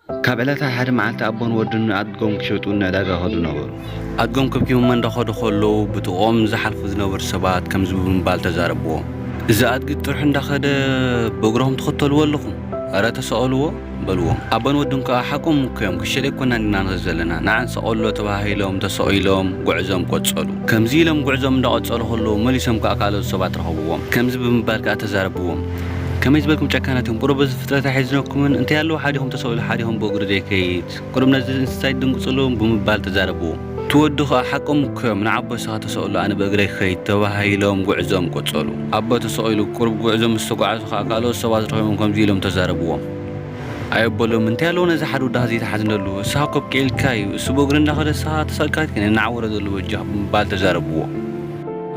ካብ ዕለታት ሓደ መዓልቲ ኣቦን ወድን ኣድጎም ክሸጡ ንዕዳጋ ከዱ ነበሩ። ኣድጎም ከብኪቦም እንዳኸዱ ከለዉ ብጥቕኦም ዝሓልፉ ዝነበሩ ሰባት ከምዚ ብምባል ተዛረብዎም። እዚ ኣድጊ ጥርሑ እንዳኸደ ብእግርኹም ትኽተልዎ ኣለኹም? ኣረ ተሰቐልዎ በልዎም። ኣቦን ወድን ከኣ ሓቆም እኮ እዮም፣ ክሸጥ ኣይኮናን ኢና ንኸድ ዘለና፣ ንዓ ንሰቐሎ ተባሂሎም ተሰቒሎም ጉዕዞም ቀጸሉ። ከምዚ ኢሎም ጉዕዞም እንዳቐጸሉ ከለዉ መሊሶም ከኣ ካልኦት ሰባት ረኸብዎም። ከምዚ ብምባል ከኣ ተዛረብዎም። ከመይ ዝበልኩም ጨካናት እዮም፣ ቁሩብ እዚ ፍጥረት ኣይሕዝነኩምን? እንታይ ኣለዎ ሓዲኹም ተሰቒሉ ሓዲኹም ብእግሩ ዘይከይድ? ቁሩብ ነዚ እንስሳ ይድንግጽሉ ብምባል ተዛረብዎ። እቲ ወዲ ኸኣ ሓቆም እኮ እዮም፣ ንዓቦ ንስኻ ተሰቕሎ ኣነ ብእግረይ ክኸይድ ተባሂሎም ጉዕዞም ቀጸሉ። ኣቦ ተሰቒሉ ቁሩብ ጉዕዞ ምስ ተጓዕዙ ኸኣ ካልኦት ሰባት ረኺቦም ከምዚ ኢሎም ተዛረብዎም። ኣየቦሎም እንታይ ኣለዎ ነዚ ሓደ ወድኻ ዘይትሓዝነሉ? ንስኻ እኮ ብቂዕ ኢልካ እዩ፣ እሱ ብእግሩ እንዳኸደ ንስኻ ተሰቒልካ ትከይድ፣ ንዓ ውረድ በሎ በጃኻ ብምባል ተዛረብዎ።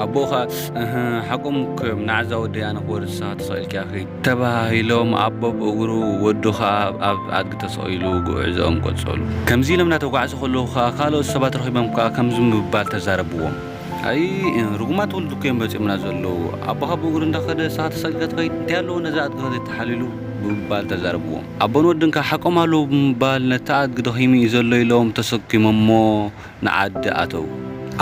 ኣቦኡ ኸኣ እህ ሓቆም እኮ እዮም፣ ንዓ እዛ ወደይ ኣነ ክወርድ ንስኻ ተሰቒልካ ኢኻ ከይድ ተባሂሎም ኣቦ ብእግሩ ወዱ ኸኣ ኣብ ኣድጊ ተሰቒሉ ጉዕዞኦም ቀጸሉ። ከምዚ ኢሎም እናተጓዕዙ ከለዉ ኸኣ ካልኦት ሰባት ረኺቦም ከኣ ከምዚ ብምባል ተዛረብዎም። ኣይ ርጉማት ወለዲ እኮ እዮም መጺኦምና ዘለዉ። ኣቦኻ ብእግሩ እንዳኸደ ንስኻ ተሰቒልካ ትኸይድ እንታይ ኣለዎ ነዚ ኣድጊ ዘይተሓልይሉ ብምባል ተዛረብዎም። ኣቦን ወድን ከኣ ሓቆም ኣለዉ ብምባል ነቲ ኣድጊ ደኺሙ እዩ ዘሎ ኢሎም ተሰኪሞሞ ንዓዲ ኣተዉ።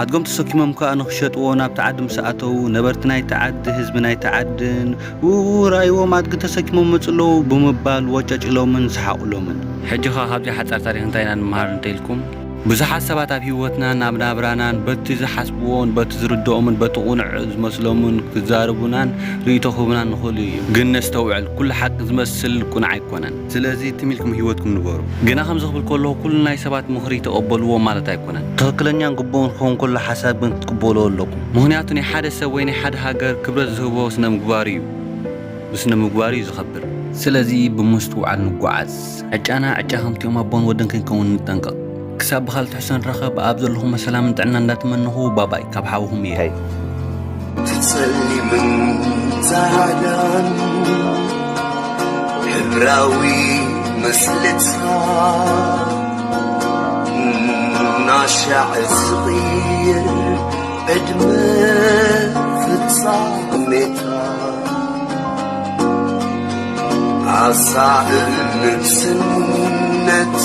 ኣድጎም ተሰኪሞም ከኣ ንኽሸጥዎ ናብቲ ዓዲ ምስ ኣተዉ ነበርቲ ናይቲ ዓዲ ህዝቢ ናይቲ ዓድን ውኡ ረኣይዎም ኣድጊ ተሰኪሞም መጹ ኣለዉ ብምባል ወጨጭ ኢሎምን ሰሓቑሎምን። ሕጂ ኸኣ ካብዚ ሓጻር ታሪኽ እንታይ ኢና ንምሃር እንተኢልኩም፣ ብዙሓት ሰባት ኣብ ህይወትናን ኣብ ናብራናን በቲ ዝሓስብዎን በቲ ዝርድኦምን በቲ ቅኑዕ ዝመስሎምን ክዛረቡናን ርእይቶ ክህቡናን ንኽእሉ እዮም። ግን ነስተውዕል፣ ኩሉ ሓቂ ዝመስል ቅኑዕ ኣይኮነን። ስለዚ ትም ኢልኩም ህይወትኩም ንበሩ። ግና ከምዚ ክብል ከለኹ ኩሉ ናይ ሰባት ምኽሪ ተቐበልዎ ማለት ኣይኮነን። ትኽክለኛን ግቡእን ክኸውን ከሎ ሓሳብ ግን ክትቅበልዎ ኣለኩም። ምኽንያቱ ናይ ሓደ ሰብ ወይ ናይ ሓደ ሃገር ክብረት ዝህቦ ስነ ምግባሩ እዩ። ብስነ ምግባሩ እዩ ዝኸብር። ስለዚ ብምስትውዓል ንጓዓዝ። ዕጫና ዕጫ ከምቲኦም ኣቦን ወድን ከይንከውን ንጠንቀቕ። ክሳብ ብኻልእ ትሕዝቶ ንራኸብ ኣብ ዘለኹሞ ሰላምን ጥዕናን እንዳተመነኹ ባባይ ካብ ሓውኹም እየ። ትጸሊምን ጻዕዳን ሕብራዊ ምስልታ ናሻዕ ዝቕይር ዕድመ ፍጻሜታ ኣሳእል ንግስነት